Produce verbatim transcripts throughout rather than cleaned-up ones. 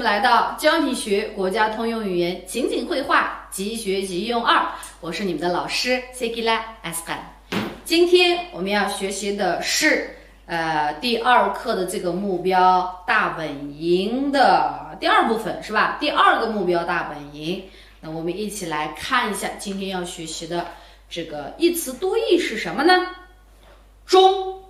来到教你学国家通用语言情景会话即学即用二，我是你们的老师谢吉拉 Asqar。今天我们要学习的是呃第二课的这个目标大本营的第二部分，是吧？第二个目标大本营，那我们一起来看一下今天要学习的这个一词多义是什么呢？ 中，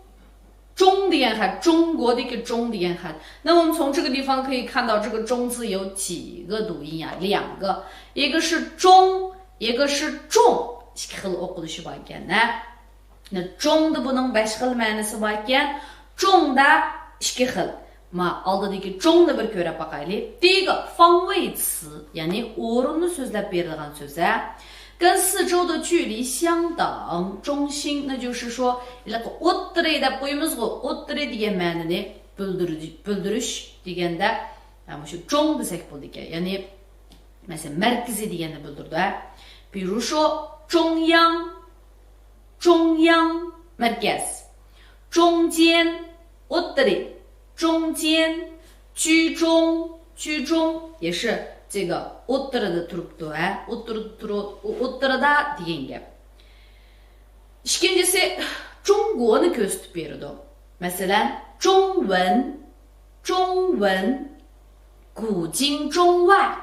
中的沿海，中国的一个中的沿海。那我们从这个地方可以看到，这个中字有几个读音啊？两个，一个是中，一个是众。 ئىككى خىل ئوقۇلۇشى بار ئىكەن. 那中的 بۇنىڭ بەش خىل مەنىسى بار ئىكەن، 众的 ئىككى خىل. ما ئالدىدىكى 中نى بىر كۆرۈپ باقايلى. 第一个方位词، يەنى ئورۇننى سۆزلەپ بېرىدىغان سۆز ھە. 跟四周的距离相等，中心，那就是说 ھېلىقى ئوتتۇرا دەپ قويىمىزغۇ، ئوتتۇرا دېگەن مەنىنى بىلدۈرۈش دېگەندە، مۇشۇ 中 دېسەك بولىدىكەن. يەنى مەسىلەن مەركىزى دېگەننى بىلدۈرىدۇ ھە. 比如说中央، 中央 مەركەز. 中间 ئوتتۇرا. 中间. 居中, 居中 也是这个 ئوتتۇرىدا تۇرۇپتۇ ھە. ئوتتۇرىدا تۇرۇ-، ئوتتۇرىدا دېگەن گەپ. ئىككىنچىسى 中国نى كۆرسىتىپ بېرىدۇ. مەسىلەن 中文، 中文. 古今中外.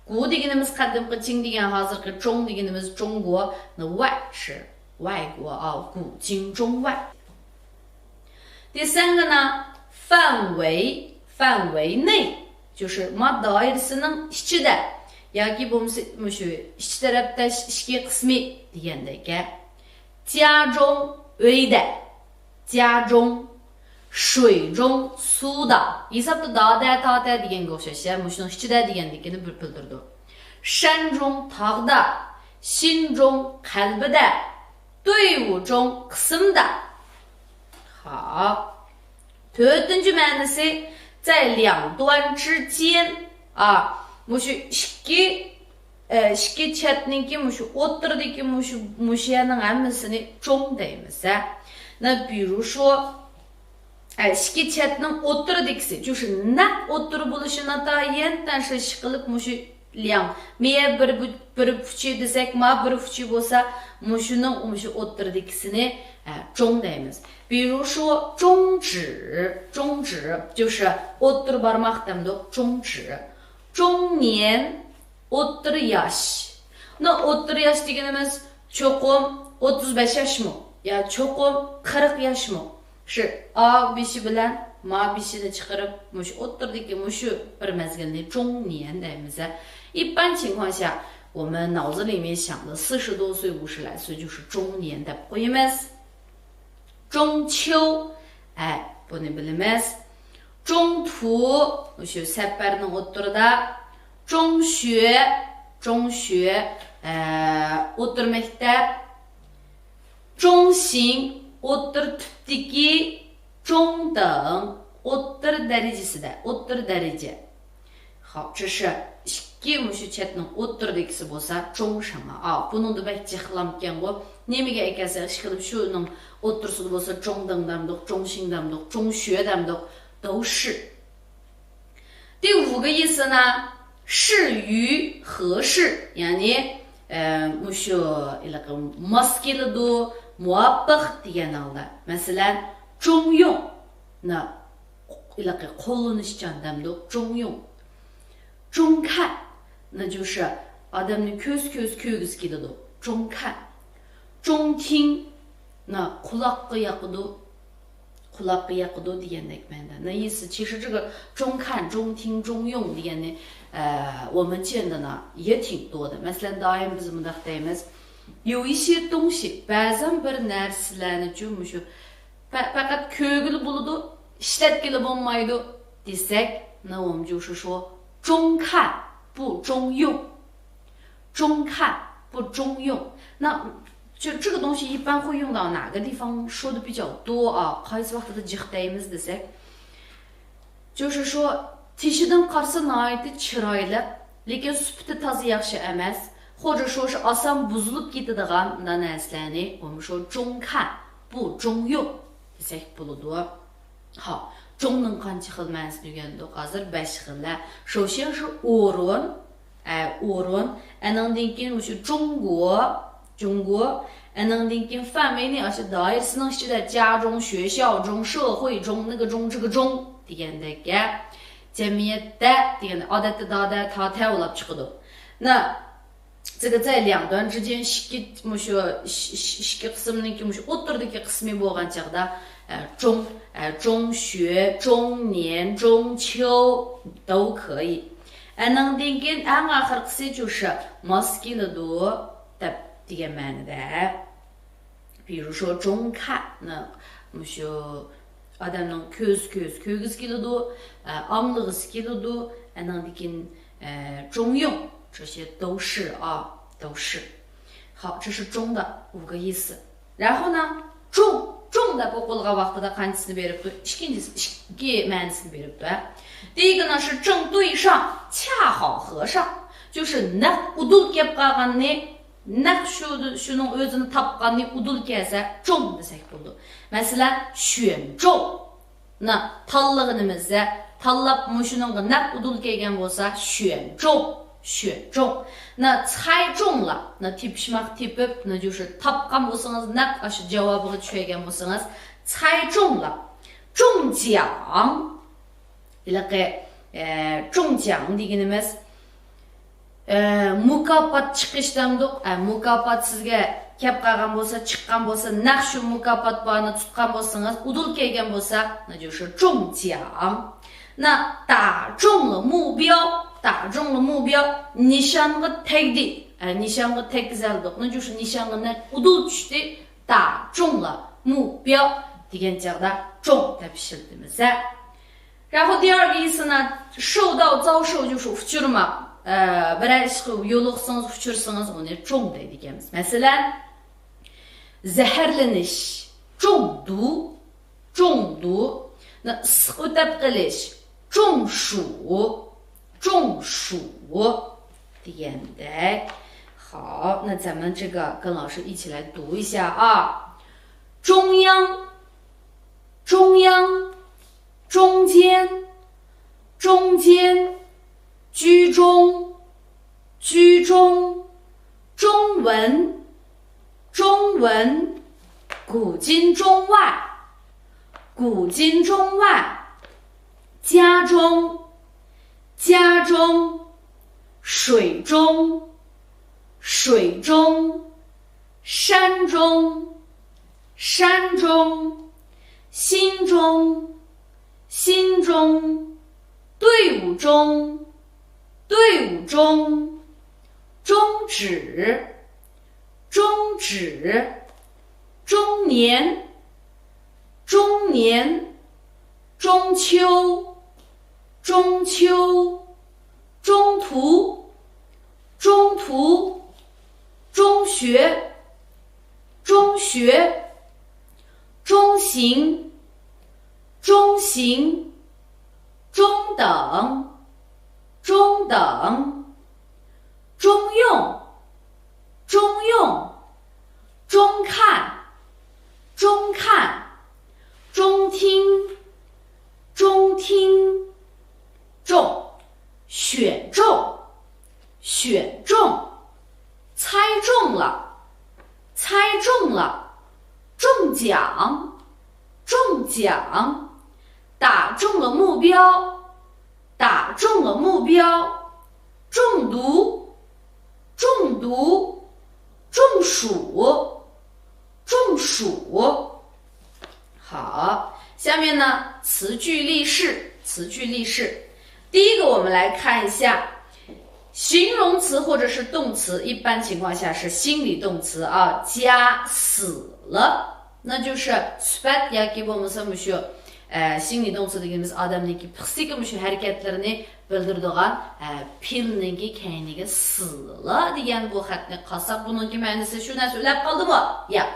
古 دېگىنىمىز قەدىمكى، 今 دېگەن ھازىرقى، 中 دېگىنىمىز 中国، 那外 是外国啊，古今中外. 第三个呢，范围，范围内，就是 ما دائىرىسىنىڭ ئىچىدە ياكى بولمىسا مۇشۇ ئىچ تەرەپتە ئىچكى قىسمى دېگەندەك. 家中 ئۆيدە. 家中. 水中 سۇدا. ھېسابتا دادە، تاتە دېگەنگە ئوخشاش ھە، مۇشۇنىڭ ئىچىدە دېگەندىكىنى بىر بىلدۈرىدۇ. 山中 تاغدا. 心中 قەلبىدە. 队伍中 قىسىمدا. ھاپ. تۆتىنچى مەنىسى 在两端之间. ئا، مۇشۇ ئىككى ئە، ئىككى چەتنىڭكى مۇشۇ ئوتتۇرىدىكى مۇشۇ، مۇشۇ يەرنىڭ ھەممىسىنى 中 دەيمىز ھە. 那比如说، ئە، ئىككى چەتنىڭ ئوتتۇرىدىكىسى، 就是 نەق ئوتتۇرا بولۇشى ناتايىن، 但是 ئىشقىلىپ مۇشۇ 两، مىيە بىر بۇ-، بىر پۇچى دېسەك، ما بىر پۇچى بولسا، مۇشۇنىڭ مۇشۇ ئوتتۇرىدىكىسىنى، ئە، 中 دەيمىز. 比如说中指، 中指 就是 ئوتتۇرا بارماق دەمدۇق، 中指. 中年 ئوتتۇرا ياش. 那 ئوتتۇرا ياش دېگىنىمىز چوقۇم ئوتتۇز بەش ياشمۇ يا چوقۇم قىرىق ياشمۇ؟ شۇ ئا بېشى بىلەن ما بېشىنى چىقىرىپ، مۇشۇ ئوتتۇرىدىكى مۇشۇ بىر مەزگىلنى 中年 دەيمىز. 一般情况下，我们脑子里面想的四十多岁、五十来岁就是中年 دەپ قويىمىز. 中秋، ئە، بۇنى بىلىمىز. 中途، مۇشۇ سەپەرنىڭ ئوتتۇرىدا. 中学، 中学، ئە، ئوتتۇرا مەكتەپ. 中型، ئوتتۇرا تىپتىكى. 中等، ئوتتۇرا دەرىجىسىدە، ئوتتۇرا دەرىجە. خاپ، 这是 ئىككى مۇشۇ چەتنىڭ ئوتتۇرىدىكىسى بولسا 中什么 ئا، بۇنىڭدا بەك جىقلامكەنغۇ. نېمىگە ئەكەلسە ئىشقىلىپ شۇنىڭ ئوتتۇرىسىدا بولسا 中等 دەمدۇق، 中型 دەمدۇق، 中学 دەمدۇق، 都是. 第五个意思呢，适于合适، يەنى، ئە، مۇشۇ ھېلىقى ماس كېلىدۇ، مۇۋاپىق دېگەن ھالدا. مەسىلەن، 中用، نا، ھېلىقى قوللىنىشچان دەمدۇق، 中用. 中看، نا، 就是 ئادەمنى كۆز-كۆز كۆرگۈسى كېلىدۇ، 中看. 中听، نا، قۇلاققا ياقىدۇ، قۇلاققا ياقىدۇ دېگەندەك مەنىدە. 那意思其实这个 中看、中听、中用 دېگەننى، ئە، 我们见的呢也挺多的. مەسىلەن، دائىم بىز مۇنداق دەيمىز، 有一些东西، بەزەن بىر نەرسىلەرنىچۇ مۇشۇ پە-، پەقەت كۆرگىلى بولىدۇ، ئىشلەتكىلى بولمايدۇ دېسەك، 那我们就是说 中看不中用. 中看不中用. 那这，这个东西一般会用到哪个地方说的比较多啊？ قايسى ۋاقتىدا جىق دەيمىز دېسەك، 就是说 تېشىدىن قارىسا ناھايىتى چىرايلىق، لېكىن سۈپىتى تازا ياخشى ئەمەس، 或者说是 ئاسان بۇزۇلۇپ كېتىدىغان مۇنداق نەرسىلەرنى 我们说 中看不中用 دېسەك بولىدۇ. 好， جۇڭنىڭ قانچە خىل مەنىسىنى ئۆگەندۇق؟ ھازىر بەش خىل. شوشياڭ شۇ ئورۇن، ئە، ئورۇن. ئەنىڭدىن كېيىن مۇشۇ جۇڭگو، جۇڭگو. ئەنىڭدىن كېيىن فەنمېينى ئاشۇ دائىرىسىنىڭ ئىچىدە جياجۇڭ، شۆشياۋجۇڭ، شېخۇي جۇڭ، نىگېجۇڭ، جىگېجۇڭ دېگەندەك. جەمئىيەتتە دېگەندە ئادەتتە دادە، تاتە بولۇپ چىقىدۇ. نا، 这个在两端之间 ئىككى، مۇشۇ ئىش-، ئىش-، ئىككى قىسىمنىڭكى مۇشۇ ئوتتۇرىدىكى قىسمى بولغان چاغدا، ئە، جۇڭ، ئە، جۇڭشۈ، جۇڭنيەن، جۇڭچيۇ 都可以. ئەنىڭدىن كېيىن ئەڭ ئاخىرقىسى 就是 ماس كېلىدۇ دەپ دېگەن مەنىدە. 比如说 جۇڭكەن، مۇشۇ ئادەمنىڭ كۆز، كۆز كۆرگۈسى كېلىدۇ، ئە، ئاڭلىغۇسى كېلىدۇ. ئەنىڭدىن كېيىن، ئە، جۇڭيۇڭ، 这些都是啊，都是. 好，这是中的五个意思。然后呢，中，中 دەپ ئوقۇلغان ۋاقتىدا قانچىسىنى بېرىپتۇ؟ ئىككىنچىسى، ئىككى مەنىسىنى بېرىپتۇ، ھە. 第一个呢是正对上，恰好合上，就是 نەق ئۇدۇل كەپ قالغاننى، نەق شۇ، شۇنىڭ ئۆزىنى تاپقاننى ئۇدۇل كەلسە، جۇڭ دېسەك بولىدۇ. مەسىلەن، شۈەنجۇڭ. نا، تاللىغىنىمىزدە، تاللاپ مۇشۇنىڭغا نەق ئۇدۇل كەلگەن بولسا، شۈەنجۇڭ، شۈەنجۇڭ. نا، چايجۇڭلا، نا، تېپىشماق تېپىپ، نا، جۇشۇ تاپقان بولسىڭىز، نەق ئاشۇ جاۋابىغا چۈشەرگەن بولسىڭىز، چايجۇڭلا، جۇڭجياڭ. ھېلىقى، ئە، جۇڭجياڭ دېگىنىمىز، ئە، مۇكاپات چىقىش دەمدۇق. ئە، مۇكاپات سىزگە كەپ قالغان بولسا، چىققان بولسا، نەق شۇ مۇكاپات بارنى تۇتقان بولسىڭىز، ئۇدۇل كەلگەن بولسا، 那就是中奖. 那打中了目标، 打中了目标، نىشانغا تەگدى. ئە، نىشانغا تەگكۈزەلدۇق. 那就是 نىشانغا نەق ئۇدۇل چۈشتى. 打中了目标 دېگەن چاغدا جۇڭ دەپ ئىشلىتىمىز. 然后第二个意思呢，受到遭受就是 ئۇچرىماق. ئە، بىرەر ئىشقا يولۇقسىڭىز، ئۇچرىسىڭىز، ئۇنى جۇڭ دەيدىكەنمىز. مەسىلەن، زەھەرلىنىش، 中毒، 中毒. 那 ئىسسىق ئۆتەپ قېلىش، 中暑، 中暑 دېگەندەك. 好，那咱们这个跟老师一起来读一下啊。中央，中央，中间，中间，居中，居中，中文，中文，古今中外，古今中外，家中，家中，水中，水中，山中，山中，心中，心中，队伍中，队伍中，终止，终止，中年，中年，中秋，中秋，中途，中途，中学，中学，中型，中型，中等，中等，中用，中用，中看，中看，中听，中听，中，选中，选中，猜中了，猜中了，中奖，中奖，打中了目标，打中了目标，中毒，中毒，中暑，中暑。好，下面呢，词句例示，词句例示。第一个，我们来看一下，形容词或者是动词，一般情况下是心理动词啊，加死了，那就是 سۈپەت ياكى بولمىسا مۇشۇ، ئە، 心理动词 دېگىنىمىز ئادەمنىڭكى پىسخىكا مۇشۇ ھەرىكەتلىرىنى بىلدۈرىدىغان، ئە، پېئىلنىڭكى كەينىگە 死了 دېگەن بۇ خەتنى قالساق، بۇنىڭكى مەنىسى شۇ نەرسە ئۆلەپ قالدىمۇ؟ ياق.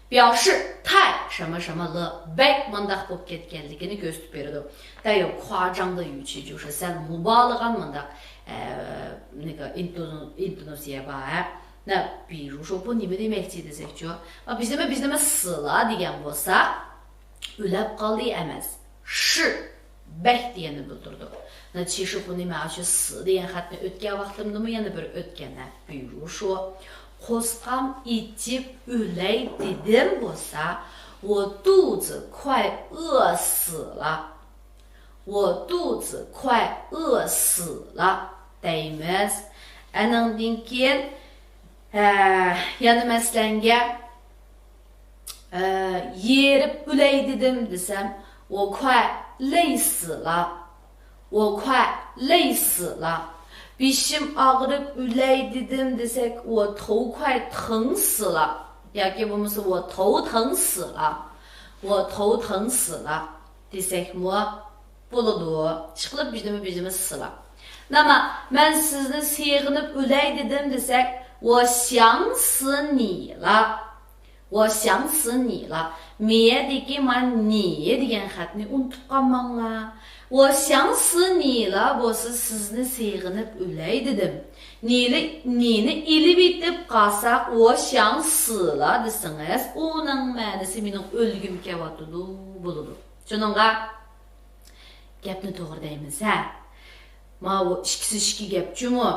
表示太什么什么了، بەك مانداق بولۇپ كەتكەنلىكىنى كۆرسىتىپ بېرىدۇ. 带有夸张的语气، 就是 سەل مۇبالىغە مانداق، ئە، 那个 ئىنتونو-، ئىنتوناتسىيە بار، ھە. 那比如说 بۇ نېمە دېمەكچى دېسەكچۇ؟ 啊، بىز نېمە، بىز نېمە 死了 دېگەن بولسا، ئۆلەپ قالدى ئەمەس. 是 بەك دېگەننى بىلدۈرىدۇ. 那其实 بۇنى مانا شۇ 死 دېگەن خەتنى ئۆتكەن ۋاقتىمدىمۇ يەنە بىر ئۆتكەن. 比如说، قورسىقىم ئېچىپ ئۆلەي دېدىم بولسا، 我肚子快饿死了. 我肚子快饿死了 دەيمىز. ئەنىڭدىن كېيىن، ھە، يەنە مەسىلەنگە، ئە، يېرىپ ئۆلەي دېدىم دېسەم، 我快累死了. 我快累死了. بېشىم ئاغرىپ ئۆلەي دېدىم دېسەك، 我头快疼死了. ياكى بولمىسا، 我头疼死了. 我头疼死了 دېسەكمۇ بولىدۇ. ئىشقىلىپ بىزنىمۇ بىزىمىز 死了. 那么، مەن سىزنى سېغىنىپ ئۆلەي دېدىم دېسەك، 我想死你了. 我想死你了. 你 دىكى مانا 你 دېگەن خەتنى ئۇنتۇپ قالماڭلار. 我想死你了 بولسا سىزنى سېغىنىپ ئۆلەي دېدىم. 你 نى، 你 نى ئېلىۋېتىپ قالساق، 我想死了 دېسىڭىز، ئۇنىڭ مەنىسى مېنىڭ ئۆلگۈم كېلىۋاتىدۇ بولىدۇ. شۇنىڭغا گەپنى توغرا دەيمىز، ھە؟ ماۋۇ ئىككىسى ئىككى گەپ جۇمۇ.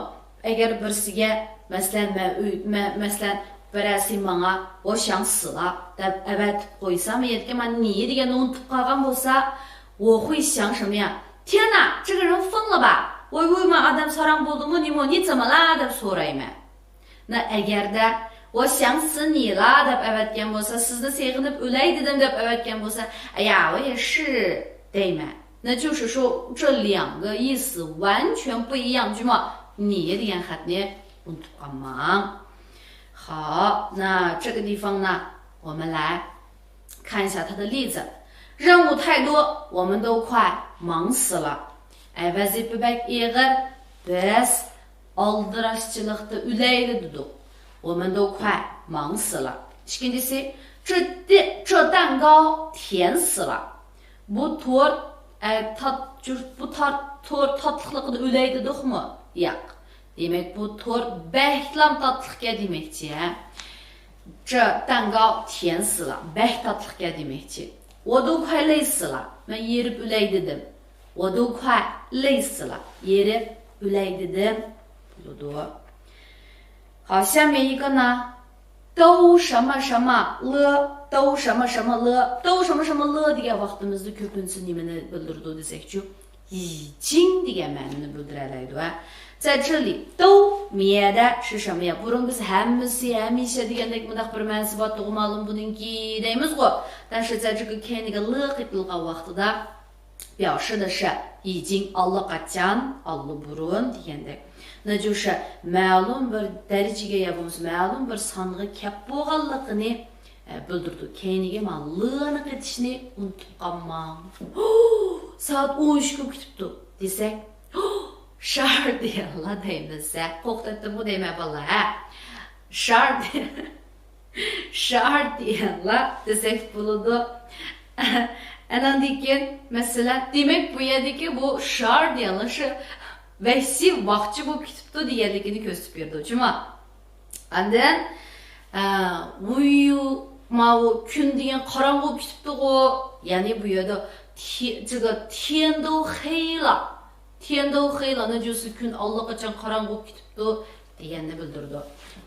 ئەگەر بىرسىگە، مەسىلەن، مەن ئۆي، مە-، مەسىلەن، بىرەرسى ماڭا 我想死了 دەپ ئەۋەتىپ قويسا، مەن يەتكەن مانا 你 دېگەننى ئۇنتۇپ قالغان بولسا، 我会想什么呀؟ 天哪，这个人疯了吧？ ۋوي ۋوي، ما ئادەم ساراڭ بولدىمۇ نېمە، 你怎么了 دەپ سورايمەن. 那 ئەگەردە 我想死你了 دەپ ئەۋەتكەن بولسا، سىزنى سېغىنىپ ئۆلەي دېدىم دەپ ئەۋەتكەن بولسا، 哎呀，我也是 دەيمەن. 那就是说这两个意思完全不一样 جۇمۇ. 你 دېگەن خەتنى ئۇنتۇپ قالماڭ. 好，那这个地方呢，我们来看一下它的例子。任务太多，我们都快忙死了。 ئەي، ۋەزىپە بەك ئېغىر، بىز ئالدىراشچىلىقتا ئۆلەيلى دېدۇق. 我们都快忙死了. ئىككىنچىسى، 这蛋، 这蛋糕甜死了. بۇ تورت، ئە، تات-، جۇرت، بۇ تارت-، تورت تاتلىقلىقىدا ئۆلەي دېدۇقمۇ؟ ياق. دېمەك، بۇ تورت بەكلام تاتلىقكەن دېمەكچى، ھە؟ 这蛋糕甜死了. بەك تاتلىقكەن دېمەكچى. 我都快累死了. مەن يېرىپ ئۆلەي دېدىم. 我都快累死了. يېرىپ ئۆلەي دېدىم. بولىدۇ. 好，下面一个呢， 都什么什么了， 都什么什么了. 都什么什么了 دېگەن ۋاقتىمىزدا كۆپىنچىسى نېمىنى بىلدۈرىدۇ دېسەكچۇ؟ 已经 دېگەن مەنىنى بىلدۈرەلەيدۇ، ھە. 在这里، 都 مۇ يەردە 是什么呀؟ بۇرۇن بىز ھەممىسى، ھەمىشە دېگەندەك مۇنداق بىر مەنىسى بارتتىغۇ، مالۇم بۇنىڭكى دەيمىزغۇ. 但是在这个 كەينىگە 了 قېتىلغان ۋاقتىدا 表示的是已经 ئاللىقاچان، ئاللىبۇرۇن دېگەندەك. 那就是 مەلۇم بىر دەرىجىگە يا بولمىسا مەلۇم بىر سانغا كەپ بولغانلىقىنى، ئە، بىلدۈرىدۇ. كەينىگە مانا 了 نى قېتىشنى ئۇنتۇپ قالماڭ. سائەت ئون ئۈچ بولۇپ كېتىپتۇ دېسەك، 十二点了 دەيمىز. ھە، قورقۇتۇۋەتتىمغۇ دەيمەن بالىلار، ھە؟ 十二点، 十二点了 دېسەك بولىدۇ. ئاناندىن كېيىن، مەسىلەن، دېمەك، بۇ يەردىكى بۇ 十二点了 شۇ ۋەھشىي ۋاقچى بولۇپ كېتىپتۇ دېگەنلىكىنى كۆرسىتىپ بېرىدۇ، جۇمۇ. ئاندىن، ئە، ۋۇيۇ، ماۋۇ كۈن دېگەن قاراڭغۇ بولۇپ كېتىپتىغۇ. يەنى بۇ يەردە تي-، 这个天都黑了. 天都黑了، 那就是 كۈن ئاللىقاچان قاراڭغۇ بولۇپ كېتىپتۇ دېگەننى بىلدۈرىدۇ.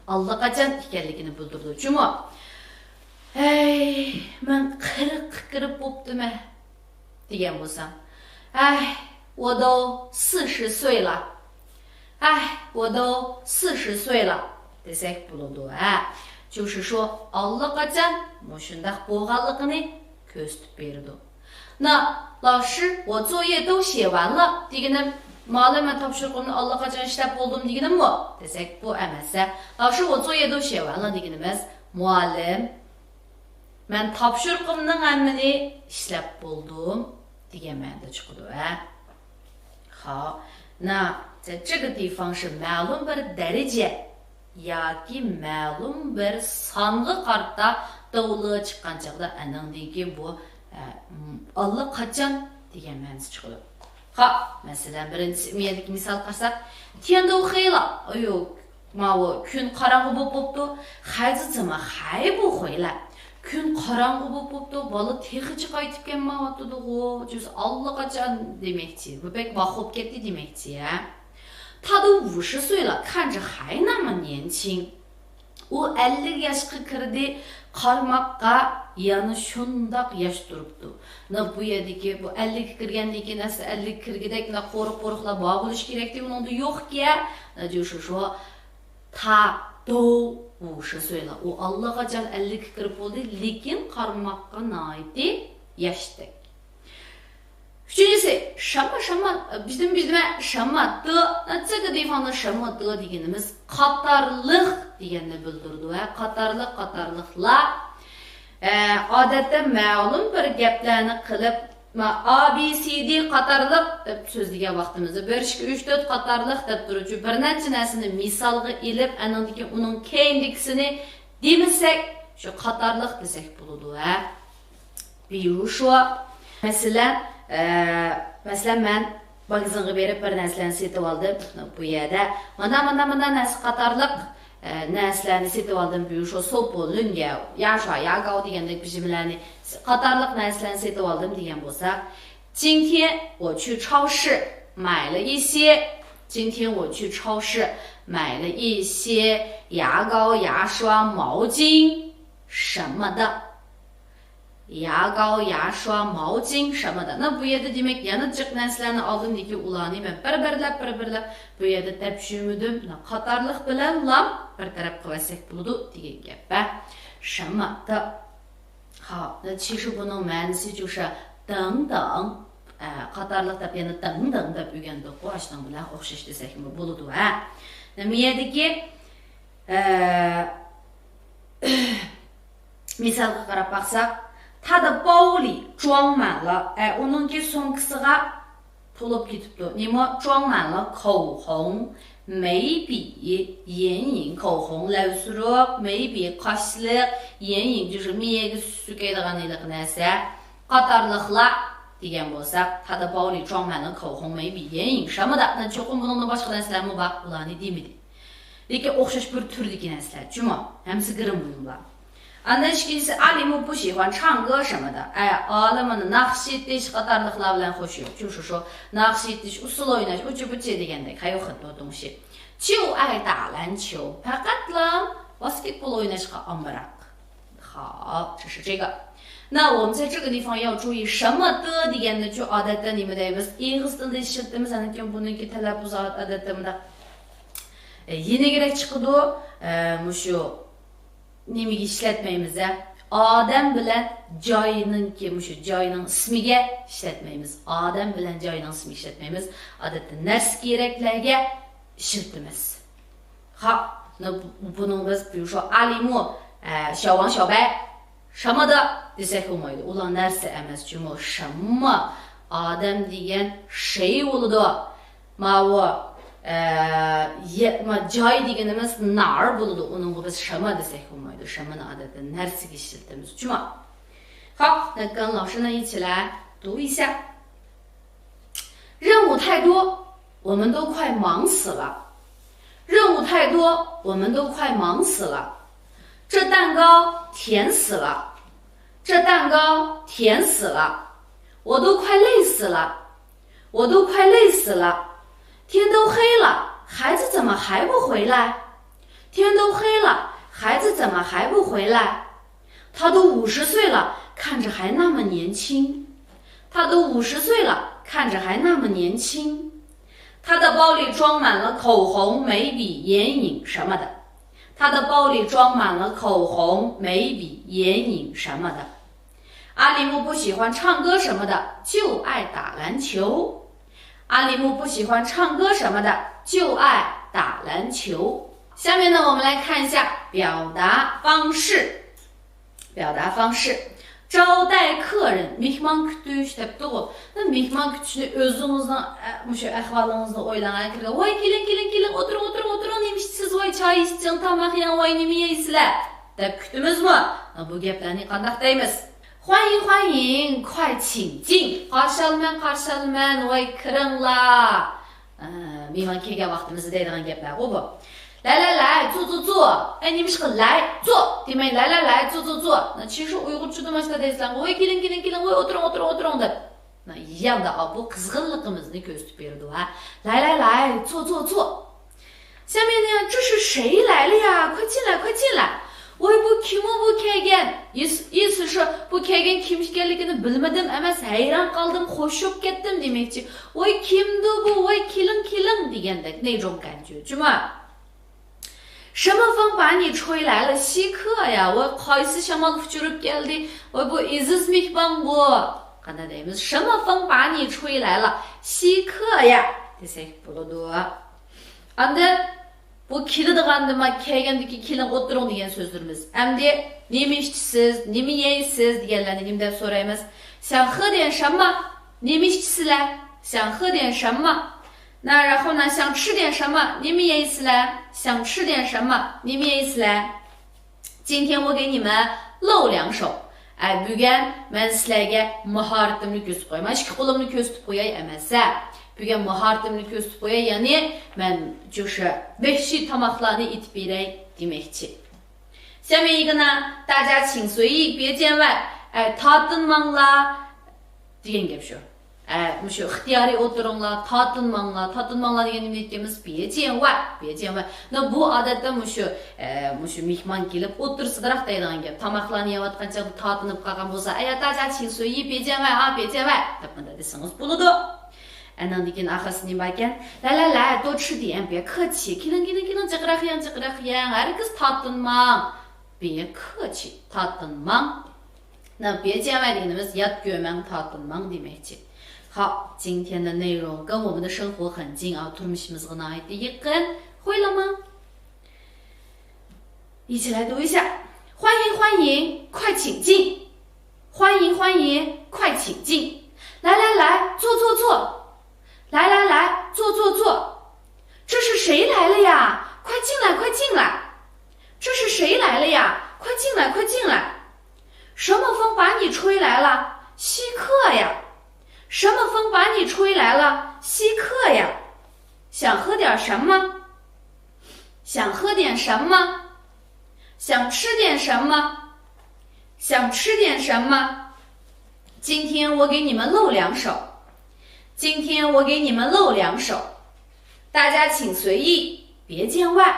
ئاللىقاچان ئىكەنلىكىنى بىلدۈرىدۇ. جۇمۇ. ھەي، مەن قىرىققا كىرىپ بوپتىمەن دېگەن بولسام. 哎，我都四十岁了. 哎，我都四十岁了 دېسەك بولىدۇ، ھە. 就是说 ئاللىقاچان مۇشۇنداق بولغانلىقىنى كۆرسىتىپ بېرىدۇ. 那老师، 我作业都写完了 دېگىنىم، مۇئەللىم، مەن تاپشۇرۇقۇمنى ئاللىقاچان ئىشلەپ بولدۇم دېگىنىممۇ؟ دېسەك، بۇ ئەمەس، ھە. 老师，我作业都写完了 دېگىنىمىز، مۇئەللىم، مەن تاپشۇرۇقۇمنىڭ ھەممىنى ئىشلەپ بولدۇم دېگەن مەنىدە چىقىدۇ، ھە. 好，那在这个地方是 مەلۇم بىر دەرىجە ياكى مەلۇم بىر سانغا قارىتا 都了 چىققان چاغدا ئانىڭدىن كېيىن بۇ، ئە، ئاللىقاچان دېگەن مەنىسى چىقىدۇ. ھا، مەسىلەن، بىرىنچىسى، مۇ يەردىكى مىسال قارىساق، 天都黑了. ئايۇ، ماۋۇ كۈن قاراڭغۇ بولۇپ بوپتۇ. 孩子怎么还不回来؟ كۈن قاراڭغۇ بولۇپ بوپتۇ، بالا تېخىچە قايتىپ كەلمەيۋاتىدىغۇ، جۈز ئاللىقاچان دېمەكچى. بۇ بەك ۋاق بولۇپ كەتتى دېمەكچى، ھە. 他都五十岁了，看着还那么年轻. ئۇ ئەللىك ياشقا كىردى، قارىماققا يەنە شۇنداق ياش تۇرۇپتۇ. نە بۇ يەردىكى، بۇ ئەللىككە كىرگەندىن كېيىن ئەسلى ئەللىككە كىرگۈدەك مۇنداق قورۇق-قورۇقلار بار بولۇشى كېرەكتى، ئۇنىڭدا يوقكەن. نە جۇ شۇ شۇ. 他都五十岁了. ئۇ ئاللىقاچان ئەللىككە كىرىپ بولدى، لېكىن قارىماققا ناھايىتى ياشتەك. ئۈچىنچىسى، 什么什么، بىزدىن بىزدىمە 什么的، 这个地方的什么的 دېگىنىمىز قاتارلىق دېگەننى بىلدۈرىدۇ، ھە، قاتارلىق، قاتارلىقلار. ئە، ئادەتتە مەلۇم بىر گەپلەرنى قىلىپ، ما، A B C D قاتارلىق دەپ سۆزلىگەن ۋاقتىمىزدا، بىر، ئىككى، ئۈچ، تۆت قاتارلىق دەپ تۇرۇپ، بىر نەچچە نەرسىنى مىسالغا ئېلىپ، ئاندىن كېيىن ئۇنىڭ كەينىدىكىسىنى دېمىسەك، شۇ قاتارلىق دېسەك بولىدۇ، ھە. 比如说، مەسىلەن، ئە، مەسىلەن، مەن ماگىزىنغا بېرىپ بىر نەرسىلەرنى سېتىۋالدىم. بۇ يەردە مانا، مانا، مانا نەرسە قاتارلىق، ئە، نەرسىلەرنى سېتىۋالدىم. 比如说، 寿司、 零食、牙刷、牙膏 دېگەندەك بىر نېمىلەرنى، قاتارلىق نەرسىلەرنى سېتىۋالدىم دېگەن بولساق، 今天我去超市买了一些，今天我去超市买了一些牙膏、牙刷、毛巾什么的。 牙膏、牙刷、毛巾什么的. نە بۇ يەردە دېمەك يەنە جىق نەرسىلەرنى ئالدىم، لېكىن ئۇلارنى مەن بىر-بىرلەپ، بىر-بىرلەپ بۇ يەردە دەپ چۈشۈرمىدىم. نە قاتارلىق بىلەنلا بىر تەرەپ قىلىۋەتسەك بولىدۇ دېگەن گەپ. 什么的. ھا، نە چىشۇ بۇنىڭ مەنىسى جۇشا 等等، ئە، قاتارلىق دەپ يەنە 等等 دەپ ئۆگەندۇققۇ، ئاشۇنىڭ بىلەن ئوخشاش دېسەكمۇ بولىدۇ، ھە. نە بۇ يەردىكى، ئە، مىسالغا قاراپ باقساق، 他的包里装满了، ئە، ئۇنىڭكى سومكىسىغا تولۇپ كېتىپتۇ. نېمە؟ 装满了口红، 眉笔、眼影، 口红 لەۋ سۈرۈك، 眉笔 قاشلىق، 眼影 جۇشۇ مېيىگە سۈركەيدىغان ھېلىقى نەرسە، قاتارلىقلار دېگەن بولساق، 他的包里装满了口红、眉笔、眼影什么的. چوقۇم بۇنىڭدىن باشقا نەرسىلەرمۇ بار، ئۇلارنى دېمىدى. لېكىن ئوخشاش بىر تۈردىكى نەرسىلەر، جۇمۇ، ھەممىسى گىرىم بۇيۇملار. ئاندىن ئىككىنچىسى، 阿里木不喜欢唱歌什么的. ئە، ئالىم مانا ناخشا ئېيتىش قاتارلىقلار بىلەن خوشى يوق. چۇ شۇ شۇ، ناخشا ئېيتىش، ئۇسسۇل ئويناش، ئۇچى بۇچى دېگەندەك، ھەيۋخەن دوتۇڭشى. 就爱打篮球، پەقەتلا ۋاسكېتبول ئويناشقا ئامراق. 好，这是这个。那我们在这个地方要注意什么的 دېگەندە چۇ ئادەتتە نېمە دەيمىز؟ ئېغىز تىلدا ئىشلىتىمىز، ئاندىن كېيىن بۇنىڭكى تەلەپپۇزى ئادەتتە مۇنداق، ئە، يېنىكرەك چىقىدۇ. ئە، مۇشۇ نېمىگە ئىشلەتمەيمىز، ئە؟ ئادەم بىلەن جاينىڭكى، مۇشۇ جاينىڭ ئىسمىگە ئىشلەتمەيمىز. ئادەم بىلەن جاينىڭ ئىسمىگە ئىشلەتمەيمىز. ئادەتتە نەرسە كېرەكلەرگە ئىشلىتىمىز. ھا، بۇنىڭ بىز، بۇ شۇ ئالىمۇ، ئە، شاۋاڭ شاۋبەي، شامادا دېسەك بولمايدۇ. ئۇلار نەرسە ئەمەس، جۇمۇ، شامما. ئادەم دېگەن شەي بولىدۇ. ماۋۇ، ئە، يە-، ما-، جاي دېگىنىمىز نار بولىدۇ. ئۇنىڭغا بىز شاما دېسەك بولمايدۇ. شامانى ئادەتتە نەرسىگە ئىشلىتىمىز. جۇمۇ. 好，那跟老师呢一起来读一下。任务太多，我们都快忙死了。任务太多，我们都快忙死了。这蛋糕甜死了，这蛋糕甜死了，我都快累死了。 我都快累死了。天都黑了，孩子怎么还不回来？天都黑了，孩子怎么还不回来？他都五十岁了，看着还那么年轻。他都五十岁了，看着还那么年轻。他的包里装满了口红、眉笔、眼影什么的。他的包里装满了口红、眉笔、眼影什么的。 阿里木不喜欢唱歌什么的，就爱打篮球。阿里木不喜欢唱歌什么的，就爱打篮球。下面呢，我们来看一下表达方式。表达方式。招待客人، مېھمان كۈتۈش دەپتىغۇ. مېھمان كۈتۈشنى ئۆزىڭىزنىڭ، ئە، مۇشۇ ئەھۋالىڭىزنى ئويلاڭ، كىرگەن، ۋاي، كېلىڭ، كېلىڭ، كېلىڭ، ئولتۇرۇڭ، ئولتۇرۇڭ، ئولتۇرۇڭ، نېمە ئىچىسىز، ۋاي، چاي ئىچىڭ، تاماق يەڭ، ۋاي، نېمە يەيسىلەر؟ دەپ كۈتىمىزمۇ؟ بۇ گەپلەرنى قانداق دەيمىز؟ 欢迎، 欢迎، 快请进. قارشى ئالىمەن، قارشى ئالىمەن، ۋاي، كىرىڭلار. ئە، مېھمان كەلگەن ۋاقتىمىزدا دەيدىغان گەپلەرغۇ بۇ. 来来来，坐坐坐。哎，你们是个来坐，对吗？来来来，坐坐坐。那其实 ئۇيغۇرچىدا ماشتا دەيسىلەر، ۋاي كېلىڭ كېلىڭ كېلىڭ، ۋاي ئولتۇرۇڭ ئولتۇرۇڭ ئولتۇرۇڭ دەپ. يەنە بۇ قىزغىنلىقىمىزنى كۆرسىتىپ بېرىدۇ ھە. 来来来，坐坐坐。 下面呢，这是谁来了呀？快进来快进来。 ۋاي بۇ كىمۇ بۇ كەلگەن؟ يىس يىس شۇ، بۇ كەلگەن كىم ئىكەنلىكىنى بىلمىدىم ئەمەس، ھەيران قالدىم، خوش بولۇپ كەتتىم دېمەكچى. ۋاي كىمدۇ بۇ؟ ۋاي كېلىڭ كېلىڭ دېگەندەك 那种感觉، جۇما. 什么风把你吹来了，稀客呀。 ۋاي قايسى شامال ئۇچۇرۇپ كەلدى؟ ۋاي بۇ ئېزىز مېھمان بۇ. قانداق دەيمىز؟ 什么风把你吹来了，稀客呀 دېسەك بولىدۇ. ئاندىن بۇ كېلىدىغاندىما، كەلگەندىكى كېلىڭ ئولتۇرۇڭ دېگەن سۆزلىرىمىز. ئەمدى نېمە ئىچىسىز، نېمە يەيسىز دېگەنلەرنى نېمە دەپ سورايمىز؟ 想喝点什么؟ نېمە ئىچىسىلەر؟ 想喝点什么؟ 那然后呢，想吃点什么？نېمە يەيسىلەر؟ 想吃点什么？نېمە يەيسىلەر؟ 今天我给你们露两手. ئە، بۈگۈن مەن سىلەرگە ماھارىتىمنى كۆرسىتىپ قوياي. مانا ئىككى قولۇمنى كۆرسىتىپ قوياي ئەمەس ھە. بۈگۈن ماھارىتىمنى كۆرسىتىپ قوياي، يەنى مەن شۇ ۋەھشىي تاماقلارنى ئېتىپ بېرەي دېمەكچى. 下面一个呢，大家请随意，别见外. ئە، تارتىنماڭلار دېگەن گەپ شۇ. ئە، مۇشۇ ئىختىيارىي ئولتۇرۇڭلار، تارتىنماڭلار. تارتىنماڭلار دېگەن نېمە دېگەنمىز؟ 别见外، 别见外. نو بۇ ئادەتتە مۇشۇ، ئە، مۇشۇ مېھمان كېلىپ ئوتتۇرىسىدىراق دەيدىغان گەپ. تاماقلارنى يەۋاتقان چاغدا تارتىنىپ قالغان بولسا، ئەيە، 大家请随意، 别见外啊، 别见外 دەپ مۇنداق دېسىڭىز بولىدۇ. ئەنىڭدىن كېيىن ئاخىرسى نېمە باركەن؟ 来来来，多吃点，别客气. كېلىڭ كېلىڭ كېلىڭ، جىقراق يەڭ، جىقراق يەڭ، ھەرگىز تارتىنماڭ. 别客气، تارتىنماڭ. 那别见外 دېگىنىمىز يات كۆرمەڭ، تارتىنماڭ دېمەكچى. 好，今天的内容跟我们的生活很近啊، تۇرمۇشىمىزغا ناھايىتى يېقىن. 会了吗？一起来读一下。欢迎欢迎，快请进。欢迎欢迎，快请进。来来来，坐坐坐。来来来，坐坐坐。这是谁来了呀？快进来快进来。这是谁来了呀？快进来快进来。 什么风把你吹来了？稀客呀！什么风把你吹来了？稀客呀！想喝点什么？想喝点什么？想吃点什么？想吃点什么？今天我给你们露两手。今天我给你们露两手。大家请随意，别见外。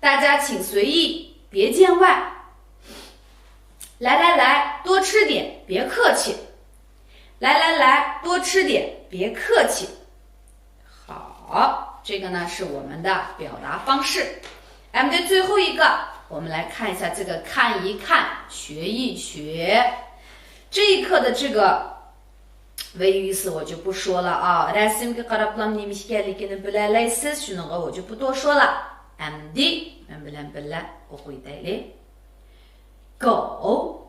大家请随意，别见外。 来来来，多吃点，别客气。来来来，多吃点，别客气。好，这个呢是我们的表达方式。咱们的最后一个，我们来看一下这个看一看，学一学。这一课的这个 维语词我就不说了啊。 رەسىمگە قاراپلا نېمە ئىكەنلىكىنى بىلەلەيسىز، شۇنىڭغا 我就不多说了. ئەمدى مەن بىلەن بىللە ئوقۇۋېتەيلى. 狗，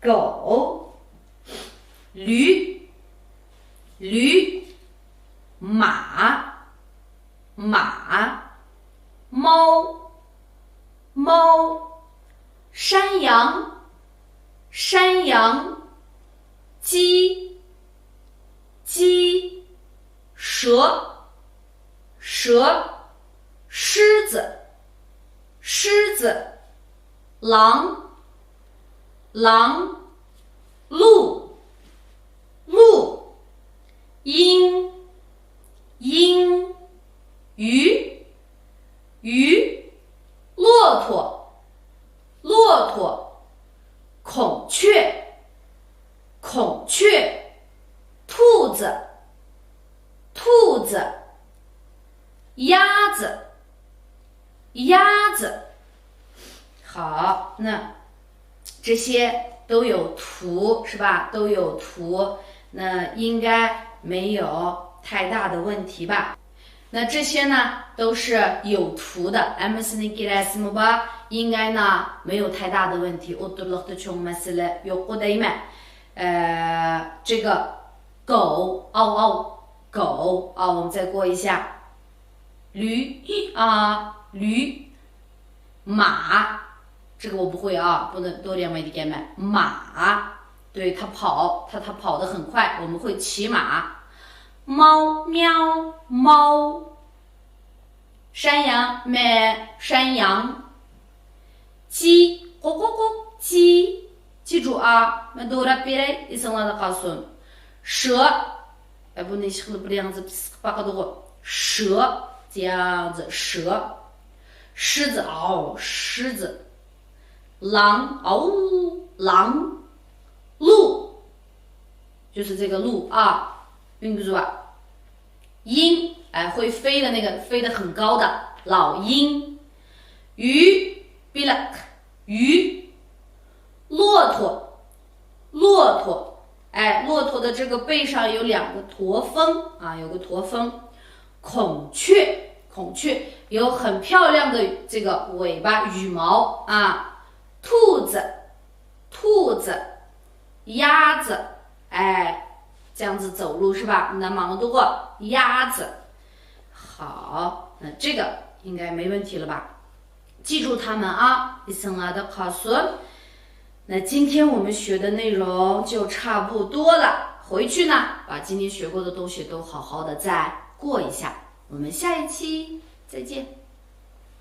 狗。 驴，驴。马，马。 猫，猫。 山羊，山羊。 鸡，鸡。 蛇，蛇。 狮子，狮子。 狼，狼。 鹿，鹿。 鹰，鹰。 鱼，鱼。 骆驼，骆驼。 孔雀，孔雀。 兔子，兔子。 鸭子，鸭子。 好，那这些都有图是吧？都有图，那应该没有太大的问题吧？那这些呢都是有图的，ھەممىسىنىڭكى رەسىمى بار. 应该呢没有太大的问题. ئوتتۇرىلىقتا چوڭ مەسىلە يوققۇ دەيمەن. 呃，这个狗，嗷嗷，狗，啊，我们再过一下。 驴，一啊，驴。马，这个我不会啊，不能多练一点嘛。马，对，它跑，它它跑得很快，我们会骑马。猫，喵，猫。山羊 مە، 山羊. 鸡 قوقوقوق، 鸡. 记住啊، مەن دوراپ بېرەي، ئېسىڭلاردا قالسۇن. 蛇. ئە، بۇنى ئىشقىلىپ بىر ياڭزىپ سىقىپ باقىدىغۇ. 蛇، 这样子，蛇. 狮子 ئاۋ، 狮子. 狼 ئاۋ، 狼. 鹿 就是这个鹿啊，并不是吧？鹰，哎，会飞的那个，飞得很高的老鹰。鱼 بېلىق، 鱼. 骆驼 骆驼，哎，骆驼的这个背上有两个驼峰啊，有个驼峰。孔雀，孔雀有很漂亮的这个尾巴羽毛啊。兔子，兔子，鸭子，哎，这样子走路是吧？那忙得过鸭子。好，那这个应该没问题了吧？记住它们啊， ئېسىڭلاردا قالسۇن. 那今天我们学的内容就差不多了，回去呢，把今天学过的东西都好好的再过一下。我们下一期再见。